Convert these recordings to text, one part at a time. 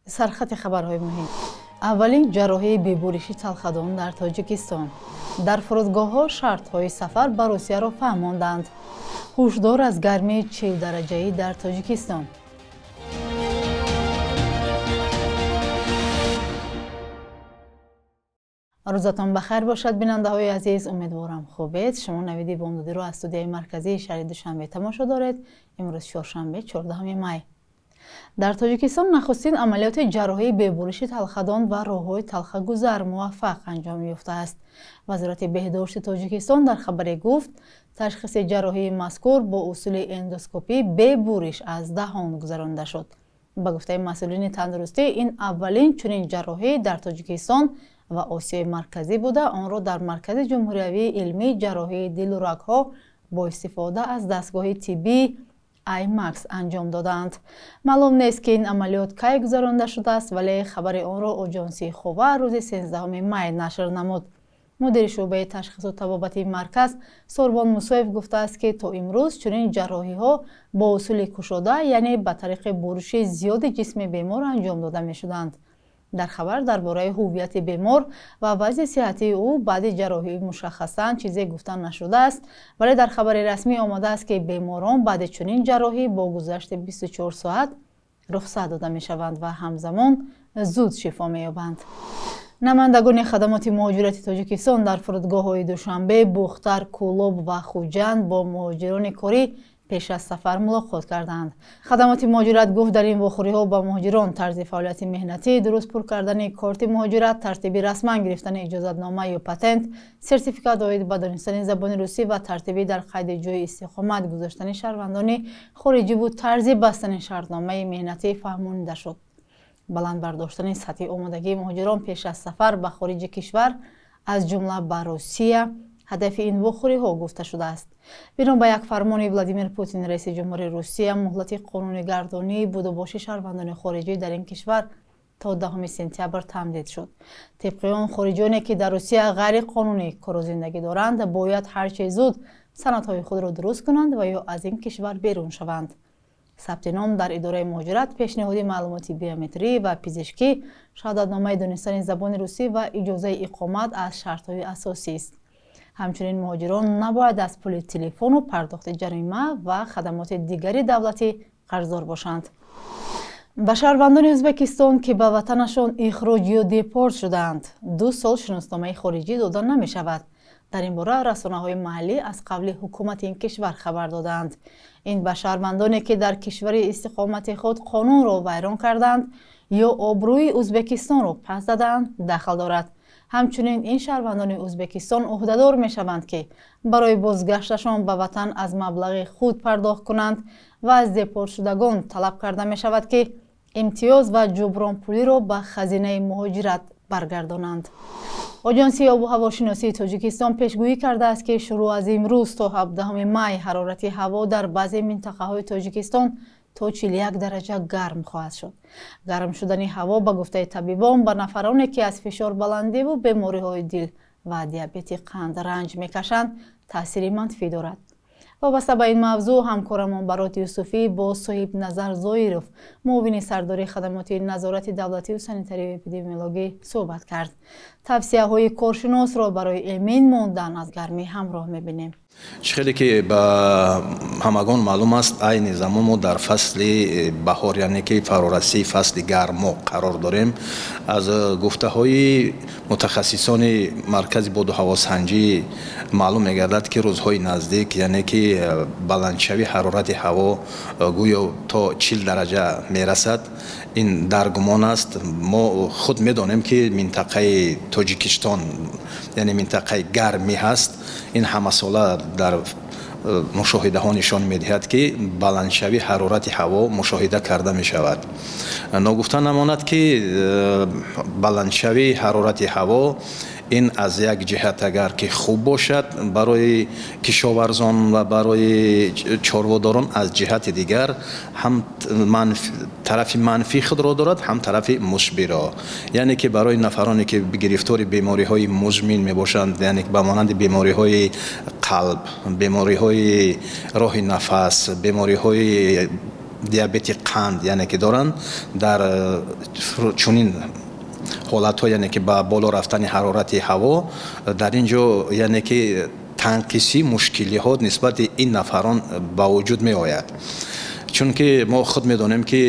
Сархати хабарҳои муҳим. Аввалин ҷарроҳии бебуриши талхадон дар Тоҷикистон. Дар фурудгоҳҳо шартҳои сафар ба Русияро фаҳмонданд. Ҳушдор аз гармии 40 дараҷаӣ дар Тоҷикистон. Рӯзатон ба хайр бошад, бинандаҳои азиз. Умедворам, хубед. Шумо навиди бомдодиро аз студияи марказии шаҳри Душанбе тамошо доред. Имрӯз чоршанбе, 14 май. Дар Тоҷикистон нахустин амалиёти ҷарроҳии бебуриши талхадон ва роҳҳои талхагузар муваффақ анҷом ёфтааст. Вазорати беҳдошти Тоҷикистон дар хабаре гуфт, ташхиси ҷарроҳии мазкур бо усули эндоскопӣ бе буриш аз даҳон гузаронида шуд. Ба гуфтаи масъулини тандурустӣ, ин аввалин чунин ҷарроҳӣ дар Тоҷикистон ва Осиёи Марказӣ буда, онро дар Маркази ҷумҳуриявии илмии ҷарроҳии дилу рагҳо бо истифода аз дастгоҳи тиббии IMAX анҷом додаанд. Маълум нест, ки ин амалиёт кай гузаронида шудааст, вале хабари онро оҷонсии Ховар рӯзи 13 май нашр намуд. Мудири шӯъбаи ташхису табобати марказ Сорбон Мусоев гуфтааст, ки то имрӯз чунин ҷарроҳиҳо бо усули кушода, яъне ба тариқи буриши зиёди ҷисми бемор анҷом дода мешуданд. Дар хабар дар бораи ҳуввияти бемор ва вазъи сиҳатии ӯ баъди ҷарроҳӣ мушаххасан чизе гуфта нашудааст, вале дар хабари расмӣ омадааст, ки беморон баъди чунин ҷарроҳӣ бо гузашти 24 соат рухсат дода мешаванд ва ҳамзамон зуд шифо меёбанд. Намояндагони хадамоти муҳоҷирати Тоҷикистон дар фурудгоҳҳои Душанбе, Бухтар, Кӯлоб ва Хуҷанд бо муҳоҷирони корӣ пеш аз сафар мулоқот карданд. Хадамоти муҳоҷират гуфт, дар ин вохӯриҳо ба муҳоҷирон тарзи фаъолияти меҳнатӣ, дуруст пур кардани корти муҳоҷират, тартиби расман гирифтани иҷозатнома ё патент, сертификат оид ба донистани забони русӣ ва тартиби дар қайди ҷойи истиқомат гузоштани шаҳрвандони хориҷиву тарзи бастани шартномаи меҳнатӣ фаҳмонида шуд. Баланд бардоштани сатҳи омодагии муҳоҷирон пеш аз сафар ба хориҷи кишвар, аз ҷумла ба Русия, ҳадафи ин вохӯриҳо гуфта шудааст. Бино ба як фармони Владимир Путин, раиси ҷумҳури Русия, муҳлати қонунигардонии будубоши шаҳрвандони хориҷӣ дар ин кишвар то 10 сентябр тамдид шуд. Тибқи он, хориҷиёне ки дар Русия ғайриқонунӣ кору зиндагӣ доранд, бояд ҳарчи зуд санадҳои худро дуруст кунанд ва ё аз ин кишвар берун шаванд. Сабти ном дар идораи муҳоҷират, пешниҳоди маълумоти биометрӣ ва пизишкӣ, шаҳодатномаи донистани забони русӣ ва иҷозаи иқомат аз шартҳои асосист. Ҳамчунин муҳоҷирон набояд аз пули телефону пардохти ҷарима ва хадамоти дигари давлатӣ қарздор бошанд. Ба шаҳрвандони Ӯзбекистон, ки ба ватанашон ихроҷ ё депорт шудаанд, 2 сол шиносномаи хориҷӣ дода намешавад. Дар ин бора расонаҳои маҳаллӣ аз қавли ҳукумати ин кишвар хабар додаанд. Ин ба шаҳрвандоне, ки дар кишвари истиқомати худ қонунро вайрон карданд ё обрӯи Ӯзбекистонро пас задаанд, дахл дорад. Ҳамчунин ин шаҳрвандони Ӯзбекистон ӯҳдадор мешаванд, ки барои бозгашташон ба ватан аз маблағи худ пардохт кунанд ва аз депортшудагон талаб карда мешавад, ки имтиёз ва ҷубронпулиро ба хазинаи муҳоҷират баргардонанд. Оҷонсии обу ҳавошиносии Тоҷикистон пешгӯӣ кардааст, ки шурӯъ аз имрӯз то 17 май ҳарорати ҳаво дар баъзе минтақаҳои Тоҷикистон то 41 дараҷа гарм хоҳад шуд. Гарм шудани ҳаво, ба гуфтаи табибон, ба нафароне, ки аз фишорбаландиву бемориҳои дил ва диабети қанд ранҷ мекашанд, таъсири манфӣ дорад. Вобаста ба ин мавзӯъ ҳамкорамон Барот Юсуфӣ бо Соҳибназар Зоиров, муовини сардори хадамоти назорати давлатию санитарию эпидемиологӣ суҳбат кард. Тавсияҳои коршиносро барои эмин мондан аз гармӣ ҳамроҳ мебинем. Чӣ хеле ки ба ҳамагон маълум аст, айни замон мо дар фасли баҳор, яъне ки фарорасии фасли гармо қарор дорем. Аз гуфтаҳои мутахассисони маркази боду ҳавосанҷӣ маълум мегардад, ки рӯзҳои наздик, яъне ки баландшавии ҳарорати ҳаво гӯё то 40 дараҷа мерасад. Ин дар гумон аст. Мо худ медонем, ки минтақаи Тоҷикистон, яъне минтақаи гармӣ ҳаст. Ин ҳамасола дар мушоҳидаҳо нишон медиҳад, ки баландшавии ҳарорати ҳаво мушоҳида карда мешавад. Ногуфта намонад, ки баландшавии ҳарорати ҳаво ин аз як ҷиҳат агар ки хуб бошад барои кишоварзон ва барои чорводорон, аз ҷиҳати дигар ҳам тарафи манфӣ худро дорад, ҳам тарафи мусбиро. Яъне ки барои нафароне ки гирифтори бемориҳои музмин мебошанд, яъне ба монанди бемориҳои қалб, бемориҳои роҳи нафас, бемориҳои диабети қанд яъне ки доранд, дар чунин ҳолатҳо, яъне ки ба боло рафтани ҳарорати ҳаво дар ин ҷо, яъне ки танқисӣ мушкилиҳо нисбати ин нафарон ба вуҷуд меояд. Чунки мо худ медонем, ки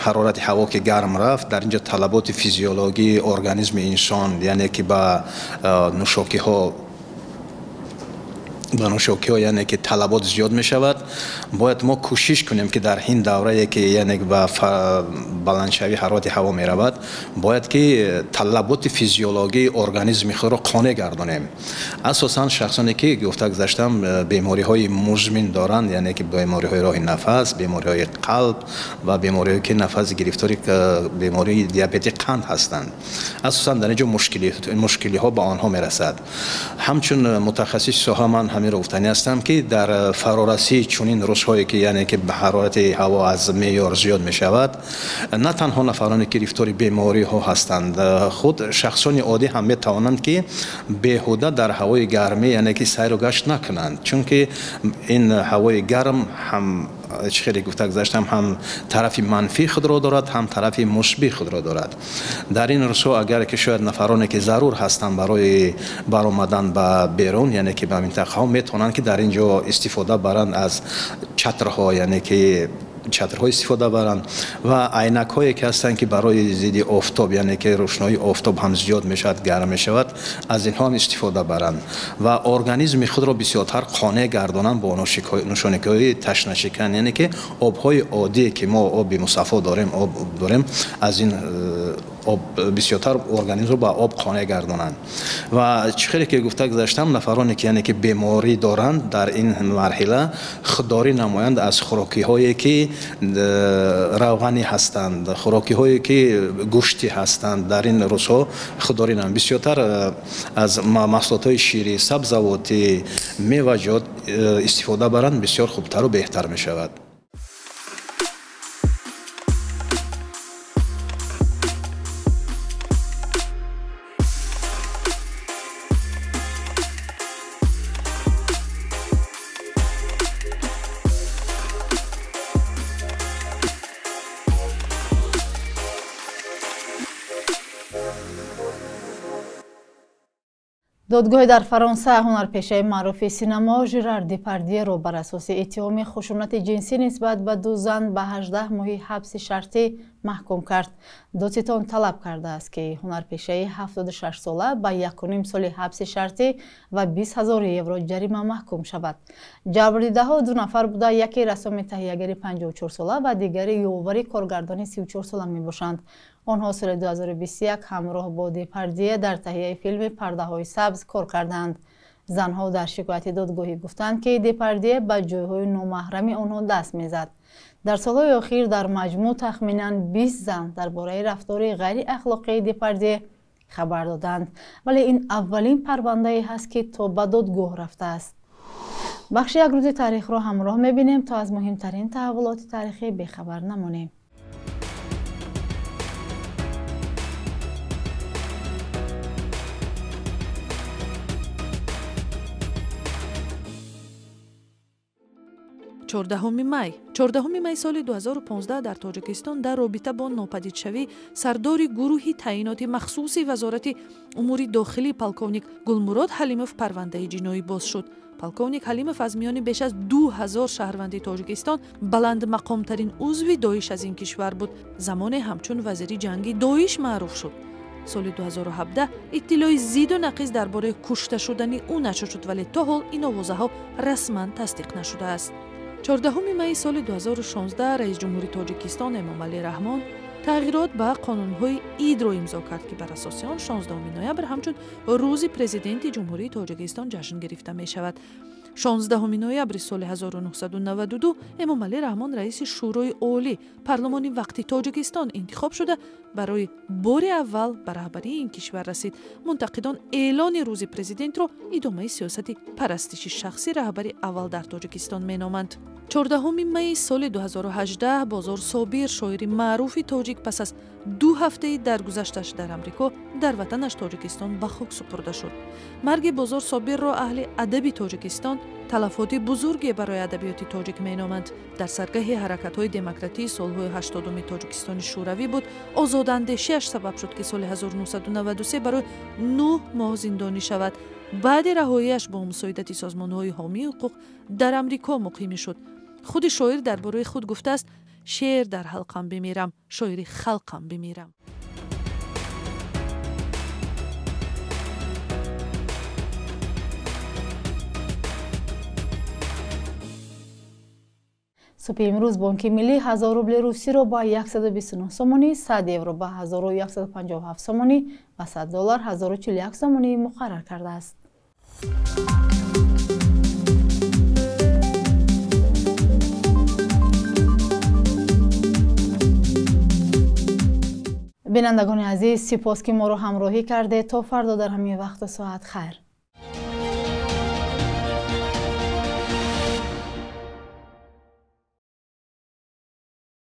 ҳарорати ҳаво ки гарм рафт, дар ин ҷо талаботи физиологии организми инсон, яъне ки ба нӯшокиҳо, яъне ки талабот зиёд мешавад. Бояд мо кӯшиш кунем, ки дар ин даврае ки яъне ба баландшавии ҳарорати ҳаво меравад, бояд ки талаботи физиологии организми худро қонеъ гардонем. Асосан шахсоне ки гуфта гузаштам бемориҳои музмин доранд, яъне ки бемориҳои роҳи нафас, бемориҳои қалб ва бемориҳое ки нафас гирифтори бемории диабети қанд ҳастанд, асосан дар ин ҷо мушкилиҳо ба онҳо мерасад. Ҳамчун мутахассиси соҳа ман ҳаминро гуфтанӣ ҳастам, ки дар фарорасии чунин рӯзҳое ки яъне ки ҳарорати ҳаво аз меъёр зиёд мешавад, на танҳо нафароне ки гирифтори бемориҳо ҳастанд, худ шахсони оддӣ ҳам метавонанд, ки беҳуда дар ҳавои гармӣ яъне ки сайру гашт накунанд, чунки ин ҳавои гарм ҳам чӣ хеле гуфта гузаштам, ҳам тарафи манфии худро дорад, ҳам тарафи мусбии худро дорад. Дар ин рӯзҳо агар ки шояд нафароне ки зарур ҳастанд барои баромадан ба берун, яъне ки ба минтақаҳо, метавонанд, ки дар ин ҷо истифода баранд аз чатрҳо, яъне ки чатрҳо истифода баранд ва айнакҳое ки ҳастанд, ки барои зидди офтоб, яъне ки рӯшноии офтоб ҳам зиёд мешавад, гарм мешавад, аз инҳо ҳам истифода баранд ва организми худро бисёртар қонеъ гардонанд бо нӯшоникиҳои ташнашикан, яъне ки обҳои оддие ки мо оби мусаффо дорем, об дорем, аз ин об бисёртар организмро ба об қонеъ гардонанд. Ва чӣ хеле ки гуфта гузаштам, нафароне ки яъне ки беморӣ доранд, дар ин марҳила худдорӣ намоянд аз хӯрокиҳое ки равғанӣ ҳастанд, хӯрокиҳое ки гӯштӣ ҳастанд. Дар ин рӯзҳо худдорӣ намоянд, бисёртар аз маҳсулотҳои ширӣ, сабзавотӣ, меваҷот истифода баранд, бисёр хубтару беҳтар мешавад. Додгоҳи дар Фаронса ҳунарпешаи маъруфи синамо Жерар Депардиеро бар асоси иттиҳоми хушунати ҷинсӣ нисбат ба ду зан ба 18 моҳи ҳабси шартӣ маҳкум кард. Додситон талаб кардааст, ки ҳунарпешаи 76сола ба 1,5 соли ҳабси шартӣ ва 20 ҳазор евро ҷарима маҳкум шавад. Ҷабрдидаҳо ду нафар буда, яке рассоми таҳиягари 54сола ва дигари ёвари коргардони 34сола мебошанд. Онҳо соли 2021 ҳамроҳ бо Депардие дар таҳияи филми «Пардаҳои сабз» кор карданд. Занҳо дар шикояти додгоҳӣ гуфтанд, ки Депардие ба ҷойҳои номаҳрами онҳо даст мезад. Дар солҳои охир дар маҷмӯъ тахминан 20 зан дар бораи рафтори ғайриахлоқии Депардие хабар доданд, вале ин аввалин парвандае ҳаст, ки то ба додгоҳ рафтааст. Бахши як рӯзи таърихро ҳамроҳ мебинем, то аз муҳимтарин таҳаввулоти таърихӣ бехабар намонем. 14 май. 14 май соли 2015 дар Тоҷикистон дар робита бо нопадидшавӣ сардори гурӯҳи таъиноти махсуси Вазорати умури дохилӣ полковник Гулмурод Ҳалимов парвандаи ҷиноӣ боз шуд. Полковник Ҳалимов аз миёни беш аз 2000 шаҳрванди Тоҷикистон баландмақомтарин узви Доиш аз ин кишвар буд. Замоне ҳамчун вазири ҷанги Доиш маъруф шуд. Соли 2017 иттилои зиду нақиз дар бораи кушта шудани ӯ нашр шуд, вале то ҳол ин овозаҳо расман тасдиқ нашудааст. 14 майи соли 2016 раисҷумҳури Тоҷикистон Эмомалӣ Раҳмон тағйирот ба қонунҳои идро имзо кард, ки бар асоси он 16 ноябр ҳамчун рӯзи президенти Ҷумҳурии Тоҷикистон ҷашн гирифта мешавад. 16 ноябри соли 1992 Эмомалӣ Раҳмон раиси Шӯрои Олӣ парлумони вақти Тоҷикистон интихоб шуда, барои бори аввал ба раҳбарии ин кишвар расид. Мунтақидон эълони рӯзи президентро идомаи сиёсати парастиши шахси раҳбари аввал дар Тоҷикистон меноманд. 14 майи соли 2018 Бозор Собир, шоири маъруфи тоҷик, пас аз Ду ҳафтаи даргузашташ дар Амрико дар ватанаш Тоҷикистон ба хок супурда шуд. Марги Бозор Собирро аҳли адаби Тоҷикистон талафоти бузурге барои адабиёти тоҷик меноманд. Дар саргаҳи ҳаракатҳои демократии солҳои 80-уми Тоҷикистони Шӯравӣ буд. Озодандешиаш сабаб шуд, ки соли 1993 барои 9 моҳ зиндонӣ шавад. Баъди раҳоияш бо мусоидати созмонҳои ҳомии ҳуқуқ дар Амрико муқимӣ шуд. Худи шоир дар бораи худ гуфтааст: шеър дар ҳалқам бимирам, шоири халқам бимирам. Субҳи имрӯз Бонки Миллӣ 1000 рубли русиро ба 129 сомонӣ, 100 евро ба 1157 сомонӣ ва 100 доллар 1041 сомонӣ муқаррар кардааст. Бинандагони азиз, сипос, ки моро ҳамроҳӣ кардед. То фардо дар ҳамин вақту соат хайр.